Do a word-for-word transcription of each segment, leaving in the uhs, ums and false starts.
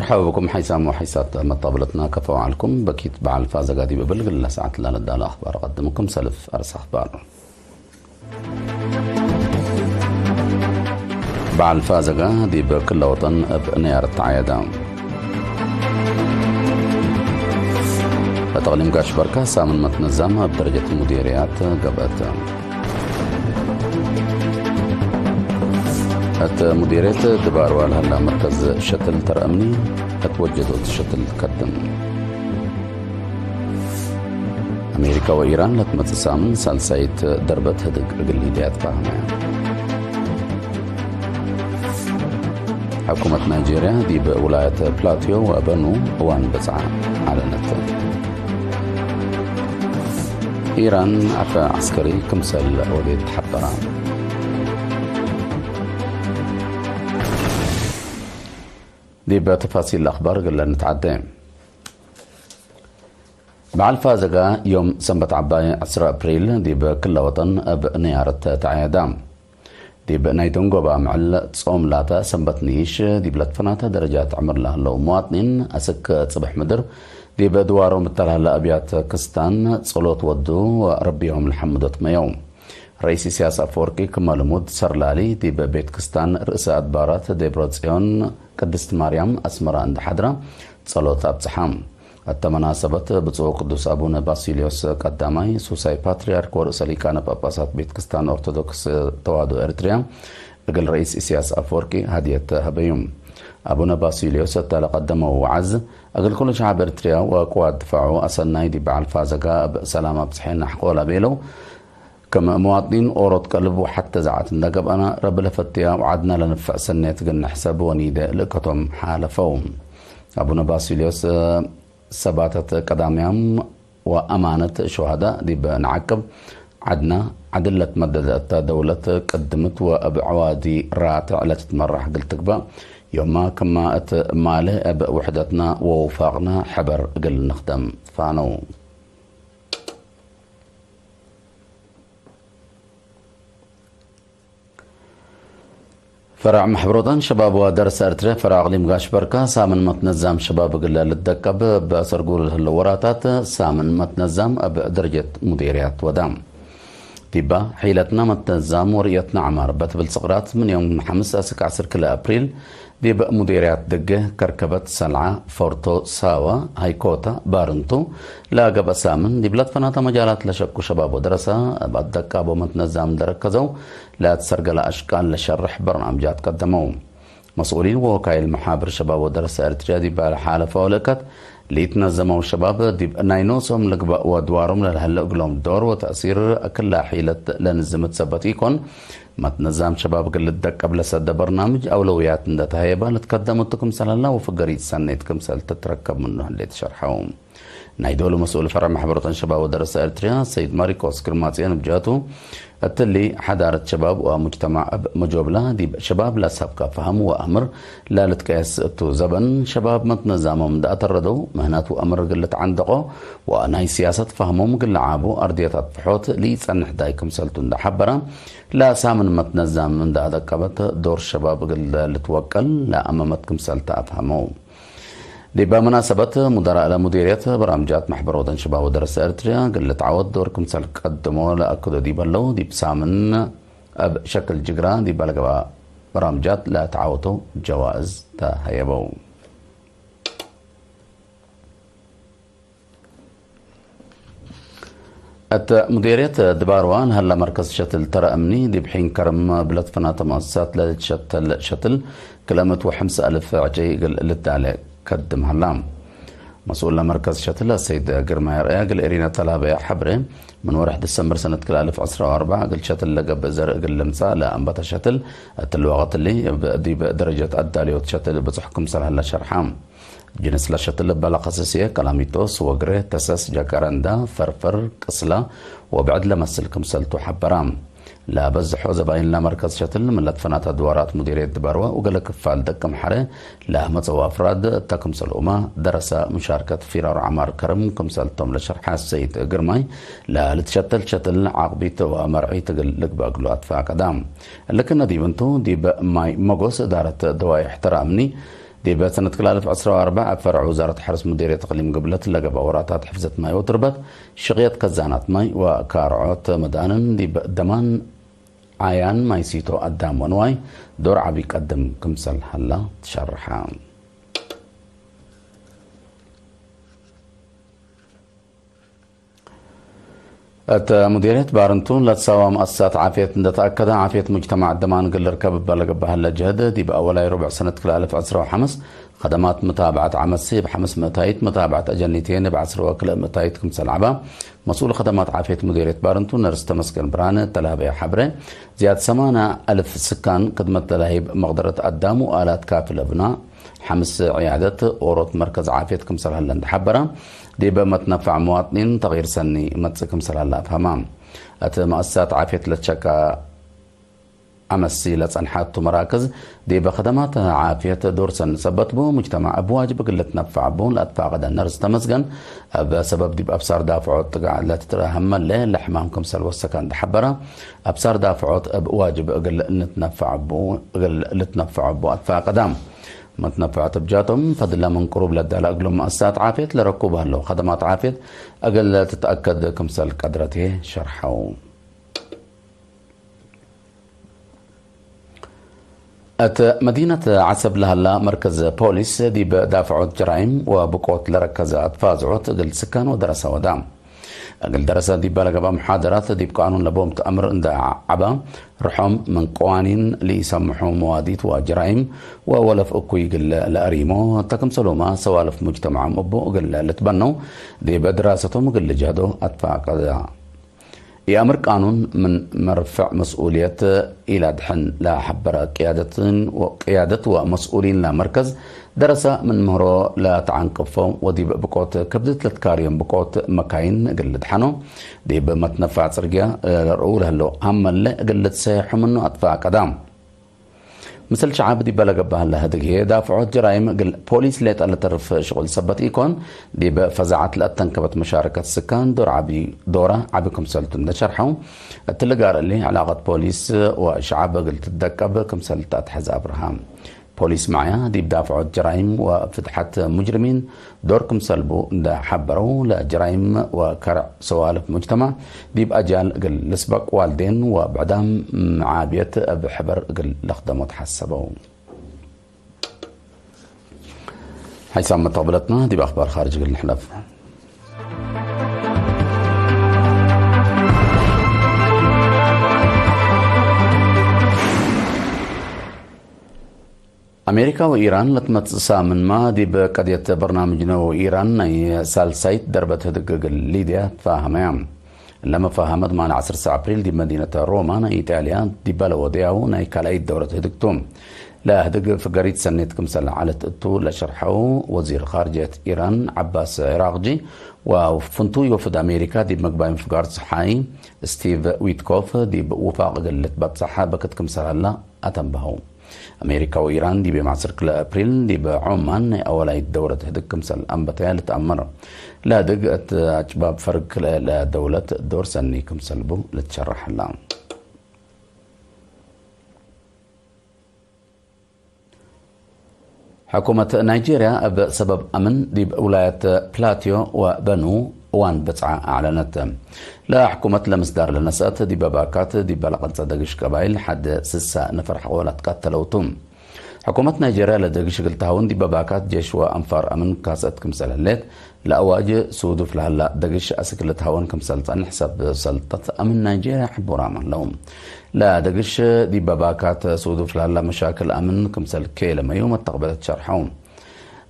መርሐበ ብኩም ሐይሳም ወሐይሳት መጣብለትና ከፎ ዐልኩም። በኪት በዓል ፋዘጋ ዲብ እብል ግለ ሰዓት ላለዳለ አኽባር ቀድምኩም ሰልፍ አርስ አኽባር። በዓል ፋዘጋ ዲብ ክለ ወጠን እብ ነያር ተዓየደ። እት እቅሊም ጋሽ በርካ ሳምን መትነዛም እብ ደረጀት ሙዴርያት ገብአት። እት ሙዴርየት ድባርዋ ለሀላ መርከዝ ሸትል ተረ እምኒ እት ወጀዶት ሸትል ከድም። አሜሪካ ወኢራን ለትመጽእ ሳምን ሳልሳይት ደርበት ህድግ እግል ሊብያ ትፋህመ። ሕኩመት ናይጄርያ ዲብ ውላየት ፕላትዮ ወበኑ እዋን በጽዓ አዕለነት። ኢራን ዐፈ ዐስከሪ ክምሰል ወዴት ተሐበራ። ዲብ ተፋሲል አኽባር እግል ንትዓዴ። በዓል ፋዘጋ ዮም ሰንበት ዐባይ ዕስራ አፕሪል ዲብ ክለ ወጠን እብ ነያርት ተዐየዳ። ዲብ ናይ ደንጎባ ምዕል ጾም ላተ ሰንበት ንኢሽ ዲብ ለትፈናተ ደረጃት ዕምር ለህለው መዋጥኒን አስክ ጽብሕ ምድር ዲብ ድዋሮም እተ ለህለ አብያት ክስታን ጸሎት ወዱ ወረቢሆም ለሐምዶት መየው። ረኢስ ኢሳያስ አፈወርቂ ክመ ልሙድ ሰር ላሊ ዲብ ቤት ክስታን ርእሰ አድባራት ደብረ ጽዮን ቅድስት ማርያም አስመራ እንዴ ሐድረ ጸሎት አብጽሐ። እተ መናሰበት ብፁዕ ወቅዱስ አቡነ ባሲልዮስ ቀዳማይ ሱሳይ ፓትርያርክ ወርእሰ ሊቃነ ጳጳሳት ቤት ክስታን ኦርቶዶክስ ተዋሕዶ ኤርትርያ እግል ረኢስ ኢሳያስ አፈወርቂ ሀድየት ሀበዩ። አቡነ ባሲልዮስ እተ ለቀደመው ወዐዝ፣ እግል ኩሉ ሸዐብ ኤርትርያ ወቅዋት ድፋዑ አሰናይ ዲብ በዓል ፋዘጋ እብ ሰላም አብጽሐነ ሐቆ ለቤለው፣ ክም መዋጥኒን ኦሮት ቀልብ ወሐቴ ዘዐት እንደ ገብአነ፣ ረቢ ለፈትያ ወዐድነ ለንፈዕ ሰኔት እግል ንሕሰብ ወኒዴ ልእከቶም ሓለፈው። አቡነ ባሲልዮስ፣ ሰባተት ቀዳምያም ወአማነት ሹሀዳእ ዲብ ነዐቅብ፣ ዐድነ ዐድል ለትመደደ እተ ደውለት ቅድምት ወእብ ዐዋዲ ራትዕ ለትትመራሕ እግል ትግበእ፣ ዮማ ክመ እት ማልህ እብ ውሕደትነ ወውፋቅነ ሕበር እግል ንክደም ፋነው። ፈረዕ መሕበሮተን ሸባብ ወደርሰ ኤርትርያ ፈረዕ እቅሊም ጋሽ በርካ፣ ሳምን መትነዛም ሸባብ እግለ ልትደቀብ እብ አሰርጉ ለህለው ወራታት፣ ሳምን መትነዛም እብ ደረጀት ሙዴርያት ወዳ። ዲባ፣ ሒለትና መትነዛም ወርእየትና ዐማር በትብል ስቅራት፣ ምን ዮም ሐምስ አስክ ዐስር ክልኤ አፕሪል፣ ዲብ ሙዴርያት ድጌ፣ ከርከበት፣ ሰልዓ፣ ፎርቶ፣ ሳዋ፣ ሃይኮታ፣ ባርንቱ፣ ለገብአ ሳምን፣ ዲብ ለትፈናተ መጃላት ለሸቁ ሸባብ ወደረሰ፣ እብ አትደቃቦ መትነዛም ለረከዘው፣ ለአትሰርገለ አሽቃል ለሸርሕ በርናምጃት ቀደመው። መስኡሊን ወወካይል መሓብር ሸባብ ወደረሰ ኤርትርያ ዲብ ለሓለፈው ልእከት፣ ሊትነዘመው ሸባብ ዲብ ናይ ኖሶም ልግበእ ወድዋሮም ለልሀለ እግሎም ዶር ወተእሲር ክላ ሒለት ለንዝምት ሰበት ኢኮን፣ መትነዛም ሸባብ እግል ልትደቀብ ለሰደ በርናምጅ አውለውያት እንደ ተሀየበ ልትከደም እቱ ክምሰል ሀላ ወፍገሪት ሰኔት ክምሰል ትትረከብ ምኑ ህሌት ሸርሐው። ናይ ዶሉ መስኡል ፈርዕ መሕበሮተን ሸባብ ወደረሰ ኤርትርያ ሰይድ ማሪቆስ ግርማጽዮን እብ ጀህቱ፣ እትሊ ሐዳረት ሸባብ ወሙጅተማዕ እብ መጆብላ ዲብ ሸባብ ለሰብከ ፈሀም ወአምር ለልትቀየስ እቱ ዘበን፣ ሸባብ መትነዛሞም እንደ አተረደው፣ ምህነት ወአምር እግል ልትዐንደቆ ወናይ ሲያሰት ፈህሞም እግል ለዓቡ አርድየታት ፍሖት ለኢጸንሕ ዳይ ክምሰልቱ እንደ ሐበረ፣ ለሳምን መትነዛም እንደ አደቀበት ዶር ሸባብ እግል ልትወቀል ለአመመት ክምሰልተ አፍሀመው። ዲበ መናሰበት፣ ሙደራእ ለሙዲርየት በራምጃት መሕበር ወጠን ሽባብ ወደረሰ ኤርትርያ እግል ልትዓወት ዶር ክምሰል ቀድሞ ለአክዶ ዲበ ለው፣ ዲብ ሳምን እብ ሸክል ጅግራ ዲበ ለገብአ በራምጃት ለተዓወቶ ጀዋእዝ ተሀየበው። እት ሙዴርየት ድባርዋ ለሀላ መርከዝ ሸትል ተረ እምኒ፣ ዲብ ሒን ከርም ብለት ፍናተ መአሰሳት ለልትሸተል ሸትል ክልኤ ምእት ወሐምሳ አልፍ ዕጨይ እግል ልዳሌ ከድም ሀላ። መስኡል ለመርከዝ ሸትል አሰይድ ግርማይ አርአያ እግል ኤሪነ ተላበያ ሐብሬ፣ ምን ወርሕ ዲሰምበር ሰነት ክልኤ አልፍ ዕስራ ወአርበዕ እግል ሸትል ለገብእ ዘርእ እግል ልምጸእ ለአንበተ ሸትል፣ እትሊ ወቅት እሊ ዲብ ደረጀት አዳልዮት ሸትል ብጹሕ ክምሰል ሀለ ሸርሐ። ጅንስ ለሸትል እበ ለከሰስየ፣ ቀላሚጦስ፣ ወግሬ፣ ተሰስ፣ ጃካራንዳ፣ ፈርፈር፣ ቅስላ ወብዕድ ለመስል ክምሰልቱ ሐበራ። ለበዝሖ ዘባይን ለመርከዝ ሸትል ምን ለትፈናተ አድዋራት ሙዲርየት ድባርወ ወገለ ክፋል ደቅም ሐረ ለመጸው አፍራድ እተ ክምሰልሁመ ደረሰ። ሙሻርከት ፊራር ዐማር ከርም ክምሰልቶም ለሸርሐ ሰይድ ግርማይ፣ ለልትሸተል ሸትል ዓቅቢት ወመርዒት እግል ልግበእ እግሉ አትፋቀዳ። እሊ ክነ ዲብ እንቱ፣ ዲብ ማይ መጎስ እዳረት ደዋይሕ ተረ አምኒ፣ ዲብ ሰነት ክልኤ አልፍ ዕስራ ወአርበዕ፣ እብ ፈርዕ ውዛረት ሐርስ ሙዲርየት እቅሊም ግብለት ለገብአ ወራታት ሕፍዘት ማይ ወትርበት፣ ሽቅየት ከዛናት ማይ ወካርዖት መዳንን ዲብ ደማን ዓያን ማይ ሲቶ አዳም ወንዋይ ዶር ዐቢ ቀድም ክምሰል ሀላ ትሸርሐ። እት ሙዲርየት ባርንቱ ለትሳዋ መአሰሳት ዓፍየት እንደ ተአከደ፣ ዓፍየት ሙጅተማዕ ደማን እግል ልርከብ እበ ለገብአ ህለ ጀህድ፣ ዲብ አወላይ ሩብዕ ሰነት ክልኤ አልፍ ዕስራ ወሐምስ፣ ከደማት መታብዐት ዐመሲ እብ ሐምስ ምእታይት፣ መታብዐት አጀኒትየን እብ ዐስር ወክልኤ ምእታይት ክምሰል ዐባ፣ መስኡል ከደማት ዓፍየት ሙዲርየት ባርንቱ ነርስ ተመስገን ብርሃነ እተ ለሀበየ ሐብሬ፣ ዝያድ ሰማንያ አልፍ ስካን ክድመት ለለሀይብ መቅደረት አዳም ወአላት ካፊ ለብና፣ ሐምስ ዕያደት ኦሮት መርከዝ ዓፍየት ክምሰል ሀለ እንደ ሐበረ፣ ዲብ መትነፈዕ መዋጥኒን ተግይር ሰኒ መጽእ ክምሰል ሀለ አፍሀመ። እት መአሰሳት ዓፍየት ለትሸካ አመሲ ለጸንሐቱ መራክዝ፣ ዲብ ከደማት ዓፍየት ዶር ሰኒ ሰበት ቡ፣ ሙጅተማዕ እብ ዋጅብ እግል ልትነፈዕ ቡ ለአትፋቀደ ነርስ ተመስገን፣ እብ ሰበብ ዲብ አብሳር ዳፍዖት ጥጋዕ ለትትረሀመለ ለሕማም ክምሰል ወሰከ እንደ ሐበረ፣ አብሳር ዳፍዖት እብ ዋጅብ እግል ንትነፈዕ ቡ፣ እግል ልትነፈዕ ቡ አትፋቀደ። መትነፈዕት እብ ጃቶም ፈድለ ምን ቅሩብ ለዳለ እግሎም መአሰሳት ዓፍየት ለረኩብ ሀለው ከደማት ዓፍየት እግል ትትአከድ ክምሰል ቀድረት ህዬ ሸርሐው። እት መዲነት ዐሰብ ለሀላ መርከዝ ፖሊስ ዲብ ዳፍዖት ጀራይም ወብቆት ለረከዘ አትፋዝዖት እግል ስካን ወደረሰ ወዳ። እግል ደረሰ ዲበ ለገብአ መሓደራት ዲብ ቃኑን ለቦም ተአምር እንደ ዐባ፣ ርሖም ምን ቀዋኒን ለኢሰምሑ መዋዲት ወጀራይም ወወለፍ እኩይ እግል ለአሪሞ፣ ተክምሰሎማ ሰዋልፍ ሙጅተማዖም እቡ እግል ልትበነው ዲብ ድራሰቶም እግል ልጅሀዶ አትፋቀደ። ኢአምር ቃኑን ምን መርፈዕ መስኡልየት ኢላድሕን ለሐበረ ቅያደትን ወ-፣ ቅያደት ወመስኡሊን ለመርከዝ ደረሰ ምን ምህሮ ለተዐንቅፎ ወዲብ ብቆት ክብድት ለትካርዮም ብቆት መካይን እግል ልድሐኖ፣ ዲብ መትነፋዕ ጽርግያ ለርኡ ለህለው አመለ እግል ልትሰሐሑ ምኑ አትፋቀዳ። ምስል ሸዐብ ዲበ ለገብአ ለህድግ ህዬ፣ ዳፍዖት ጀራይም እግል ፖሊስ ሌጠ ለተርፍ ሽቁል ሰበት ኢኮን፣ ዲብ ፈዛዐት ለአተንከበት መሻረከት ስካን ዶር ዐቢ፣ ዶራ ዐቢ ክምሰልቱ እንደ ሸርሐው፣ እትሊ ጋር እሊ ዕላቀት ፖሊስ ወሸዐብ እግል ትደቀብ ክምሰል ተአትሐዝ አብርሃም። ፖሊስ መዕያ ዲብ ዳፍዖት ጀራይም ወፍትሐት ሙጅሪሚን ዶር ክምሰል ቡ እንደ ሐበረው፣ ለጀራይም ወከርዕ ሰዋልፍ ሙጅተማዕ ዲብ አጃል እግል ልስበቅ ዋልዴን ወብዕዳም መዓብየት እብ ሕበር እግል ለክደሞ ተሐሰበው። ሓይሳም መተቅብለትና ዲብ አኽባር ኻርጅ እግል ንሕለፍ። አሜሪካ ወኢራን ለትመጽእ ሳምንማ ዲብ ቀድየት በርናምጅ ነው ኢራን ናይ ሳልሳይት ደርበት ህድግ እግል ሊድያ ትፋሀመያ። ለመፋሀመት ማል ዐስር ሰዕ አፕሪል ዲብ መዲነት ሮማ ናይ ኢጣልያ ዲበ ለወደያው ናይ ካልኣይት ደውረት ህድግ ቱ። ለህድግ ፍገሪት ሰኔት ክምሰል ዐለት እቱ ለሸርሐው ወዚር ኻርጅየት ኢራን ዐባስ ዒራቅጂ ወፍንቱይ ወፍድ አሜሪካ ዲብ ምግባይ ምፍጋር ጸሓይ ስቲቭ ዊትኮፍ ዲብ ውፋቅ እግል ልትበጽሕ በክት ክምሰል ሀላ አተንበሀው። አሜሪካ ወኢራን ዲብ ዮም ዐስር ክልኤ አፕሪል ዲብ ዖማን ናይ አወላይት ደውረት ህድግ ክምሰል አንበተያ ልትአመር። ለህድግ እት አጭባብ ፈርግ ክልኤ ለደውለት ዶር ሰኒ ክምሰል ቡ ልትሸረሕ ህላ። ሕኩመት ናይጄርያ እብ ሰበብ አምን ዲብ ውላየት ፕላትዮ ወበኑ እዋን ብጽዓ አዕለነት። ለሕኩመት ለምስዳር ለነስአት ዲበ ባካት ዲበ ለቀልጸ ደግሽ ቀባይል ሐድ ስሳ ነፈር ሐቆ ለትቀተለው ቱ። ሕኩመት ናይጄርያ ለደግሽ እግል ተሀውን ዲበ ባካት ጄሽ ወአንፋር አምን ካስአት ክምሰል ህሌት፣ ለአዋጅ ሱዱፍ ለሀላ ደግሽ አስክ ልትሀወን ክምሰል ጸንሕ ሰብ ሰልጠት አምን ናይጄርያ ሕቡራም ዐለው። ለደግሽ ዲበ ባካት ሱዱፍ ለሀላ መሻክል አምን ክምሰል ኬለመዩ መተቅበለት ሸርሐው።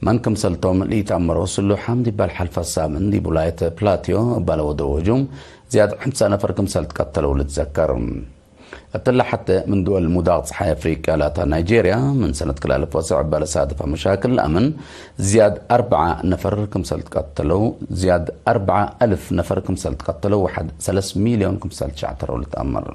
መን ክምሰልቶም ለኢተአመረው ስሉሓም ዲበ ለሐልፈ ሳምን ዲብ ውላየት ፕላትዮ እበ ለወደው ህጁም ዝያድ ሕምሳ ነፈር ክምሰል ትቀተለው ልትዘከር። እትለ ሐቴ ምን ድወል ሙዳቅ ጸሓይ አፍሪቅያ ላታ ናይጄርያ፣ ምን ሰነት ክልኤ አልፍ ወሰዕ እበ ለሳድፈ መሻክል አምን ዝያድ አርበዓ ነፈር ክምሰል ትቀተለው፣ ዝያድ አርበዓ አልፍ ነፈር ክምሰል ትቀተለው፣ ወሐድ ሰለስ ሚልዮን ክምሰል ትሸዕተረው ልትአመር።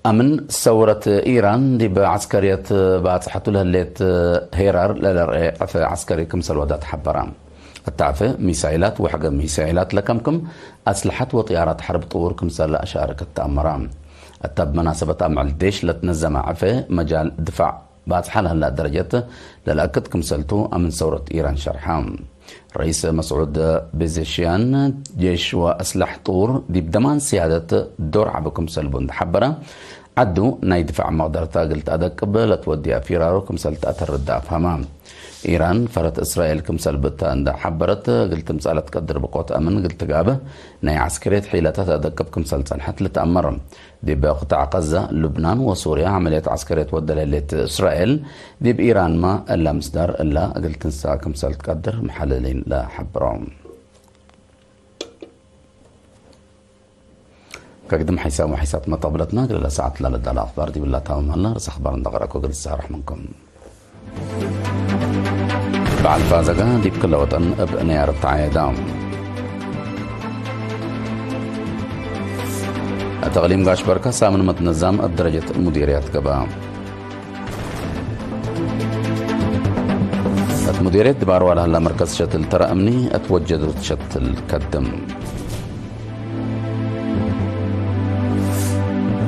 አምን ሰውረት ኢራን ዲብ ዐስከርየት ባጽሐቱ ለህሌት ሄራር ለለርኤ ዕፌ ዐስከሪ ክምሰል ወዳ ተሐበረ። እት ዕፌ ሚሳይላት ወሕገ ሚሳይላት ለከምክም አስለሐት ወጥያራት ሐርብ ጥዉር ክምሰል አሻርክ ተአመረ። እተ እብ መናሰበት አምዕል ዴሽ ለትነዘመ ዕፌ፣ መጃል ድፋዕ ባጽሐ ለህላ ደረጀት ለለአክድ ክምሰልቱ አምን ሰውረት ኢራን ሸርሐ። ረኢስ መስዑድ ቤዜሽያን፣ ጄሽ ወአስላሕ ጡር ዲብ ደማን ስያደት ዶር ዐቢ ክምሰል ቡ እንዴ ሐበረ፣ ዐዱ ናይ ድፋዕ መቅደርታ እግል ተአደቅብ ለትወድየ ፊራሩ ክምሰል ተአተርድ አፍሀመ። ኢራን ፈረት እስራኤል ክምሰል ብእተ እንዴ ሐበረት፣ እግል ትምጸእ ለትቀድር ብቆት አምን እግል ትጋብእ ናይ ዐስከርየት ሒለታት አደቅብ ክምሰል ጸንሐት ልትአመር። ዲብ ቅጣዕ ቀዘ፣ ሉብናን ወሱርያ ዐመልየት ዐስከርየት ወደ ለህሌት እስራኤል፣ ዲብ ኢራንመ እለ ምስዳር እለ እግል ትንሰእ ክምሰል ትቀድር መሐልሊን ለሐብሮ። ከግድም ሐይሳም ወሐይሳት መጠብለትና እግለ ለሰዓት ለለዳለ አኽባር ዲብላ ታምም ሀላ። ርስ አኽባር እንደ ቀረእኩ እግል ትሳረሕ ምንኩም። በዐል ፋዘገ ዲብ ክለ ወጠን እብ ነያር ተዓየዳ። እት እቅሊም ጋሽ በርከ ሳምን መትነዛም እብ ደረጀት ሙዲርያት ገብአ። እት ሙዲርየት ድባርዋ ለሀላ መርከዝ ሸትል ተረ እምኒ እት ወጀዶት ሸትል ከድም።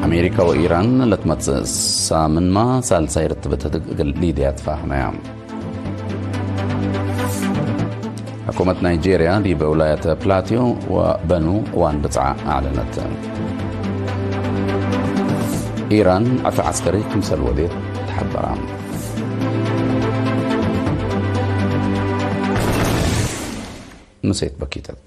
አሜሪከ ወኢራን ለትመጽእ ሳምንመ ሳልሳይ ርትብት ህድግ እግል ሊድያ ትፋህመያ። ሕኩመት ናይጄርያ ዲብ ውላየት ፕላቲዮ ወበኑ ዋን ብጽዓ አዕለነት። ኢራን ዕፌ ዐስከሪ ክምሰል ወዴት ተሐበራ። ምሴት በኪተት።